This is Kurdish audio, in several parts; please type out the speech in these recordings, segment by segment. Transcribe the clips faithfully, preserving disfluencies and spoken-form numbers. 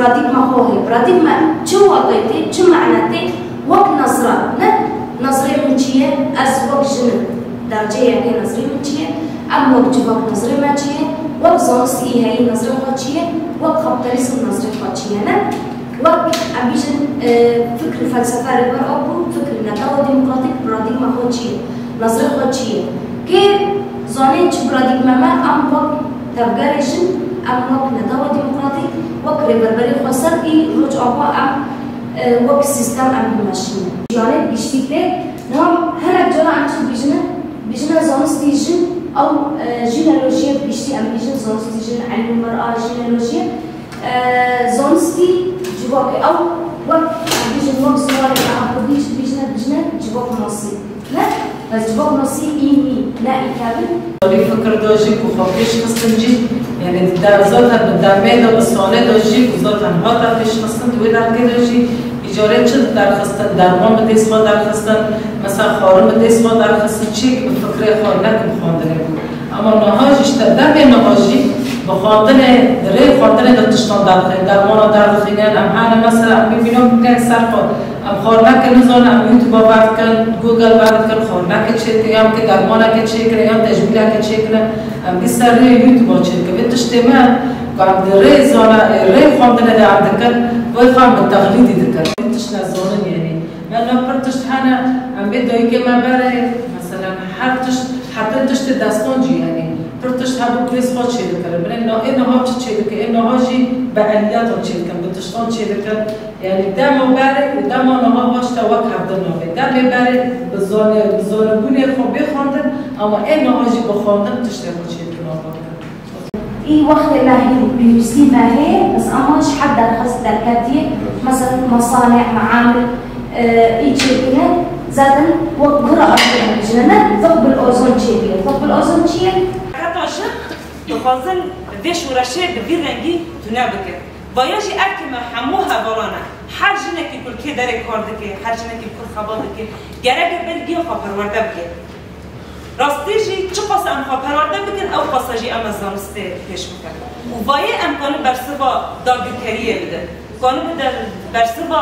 Paradîgma xwe heye. Paradîgma çi wate tê, çi mane tê? Wek nezra, ne? Nezrê min çi ye? Ez wek jin im. Derceyê yekê nezrê min çi ye? Em wek civak nezrê me çi ye? Wek zanistî heyî nezrê xwe çi ye? Wek kapîtalîzm nezrê xwe çi ye, ne? Wek em bîjin, e, fikr û felsefe Rêber Apo, fikr netewa demokratîk, paradîgma xwe çi ye? Nezrê xwe çi ye? Kê zanê çi paradîgma me, em wek tevgerê jin, em wek netewa demokratîk, wek rêberberê xweser î roj ava em, e, wek sîstem em bimeşînin. Jiyanê giştî tê, niha hinek cara em çi dibêjine, dibêjine zanistî jin, ew, e, jînolojiyê bi giştî em bêjin zanistî jin, ilmê mer'a jînolojiyê, e, zanistî civakê ew wek em bêjin wek zimanê me a kurdî çi dibêjine, dibêjine civaknasî. Ne, ez civaknasî î nî, ne î kevin. Vî fikir de jî ku xwe pêş xistin jî, yani di der-, zaten bi demê de, bi sonê de jî ku zaten hate pêş xistin, di wê dergê de jî îcarê çi derxistin, derman bi dêst xwe derxistin, mesela xwarin bi dêst xwe derxistin, çi bi fikrê xwe, ne ku bi xwendinê bû. Ama niha jî işte demê niha jî bi xwendinê, di rê xwendinê de tiştan derdixînin, dermana derdixînin, em hene mesela em bî vînok bikin ser xwe. Em xwarinekê nizanin, em YouTube-a berdikin, Google berdikin, xwarinekê çêdikin, yan ki dermanekê çêkirin, yan tecmîlekê çêkirin. Em dîsa rê YouTube-a çêdikin. Vê tiştê me, ku em di rê zana, rê xwendinê de em dikin, wê xwe em bi teqlîdî dikin. Vê tişt nezanin, yanî. Me na pir tişt hene, em vê dayikê me berê, mesela her tişt, heta tiştê destan jî, yanî. Pir tişt hebû ku rê xwe çêdikirin. Binê na, ê niha çi çêdikin? Ê niha jî bi eliyata çêdikin, bi tiştan çêdikin. Yani dema berê û dema niha baş te wek hevdin nabê. Demê berê bi zane-, bi zanebûnê xwe bê xwendin, ama ê niha jî bi xwendin tiştê xwe çêdikin, ava dikin. Î wextê me hê, pêwîstî me hê, bes ama ji her derxist derketiye, mesela mesalih, meamil, e, î çêkine, zaten wek kura artê hemijine ne, Fiqbil Ozon çêdiye. Fiqbil Ozon çi ye? Heta jin dixwazin vê şoreşê bi vî rengî tune bikin. Vaya jî erkê me hemû hevalan e. Her jinekî ku li kê derê kar dike, her jinekî li kur xebat dike, gerek e ber giya xwe perwerde bike. Rastî jî çiqas em xwe perwerde bikin, ew qasa jî em ê zanistê pêş bikin. Û vayê em kanin bersiva dagirkeriyê bidin. Kanin bidin bersiva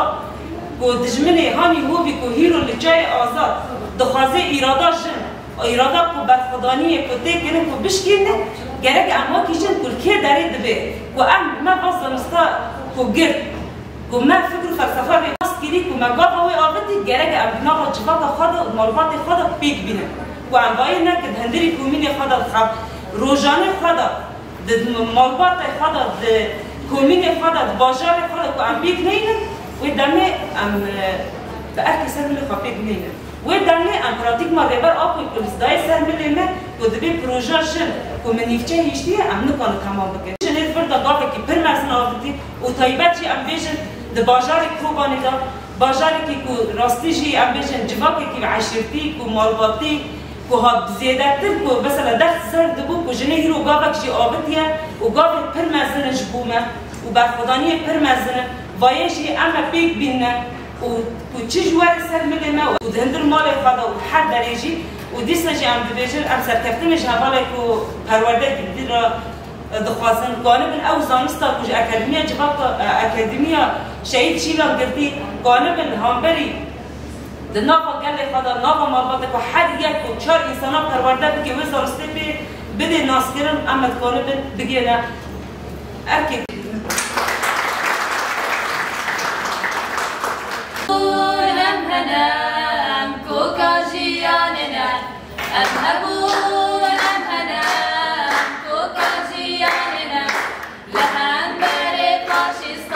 ku dijminê hanî hovî ku hîro li çayê azad dixwaze îrada jin, Îrada ku berxwedaniyê ku tê kirin ku bişkîne, gerek em wekî jin ku li kê derê dibe, ku em me va zanista ku girt, ku me fikr û felsefa vê nas kirî, ku me gava wê avitî, gerek em di nava civaka xwe de û malbatê xwe de pêk bînin. Ku em vayê nekin di hundirî komînê xwe de, di xev-, rojanê xwe de, di malbatê xwe de, di komînê xwe de, di bajarê xwe de ku em pêk neynin, wê demê em, e, bi erkê ser milê xwe pêk neynin. Wê demê em paradîgma Rêber Apoyî ku li dayê ser milê me ku dibê proja jin ku min nîvçe hiştiye em nikarin temam bikin. Jinê di vir de gavekî pir mezin avitî û taybet jî em bêjin di bajarê Kobanê de, bajarekî ku rastî jî em bêjin civakekî eşîrtî ku malbatî ku hat zêdetir ku mesela deh ser dibû ku jinê hîro gavek jî avitiye û gavek pir mezin in ji bo me û berxwedaniyê pir mezin in. Vayê jî em me pêk bînin. Û ku çi ji werê ser milê me û di hundir malê xwe de û her derê jî û dîsa jî em dibêjin, em serkeftinê ji hevalê ku perwerdeyekî didî re, e, dixwazin, kanibin ew zanista ku ji Akademiya Civaka, e, Akademiya Şehîd Şîlan girtî, kanibin li hemberî di nava gelê xwe de, nava malbatê xwe her yek ku çar însana perwerde bike, wê zanistê pê bidê naskirin, em me dikanibin bigêne. Erkek. Em hene, em koka jiyanê ne. Em hebûn, em hene, em koka jiyanê ne. Li hemberê faşîst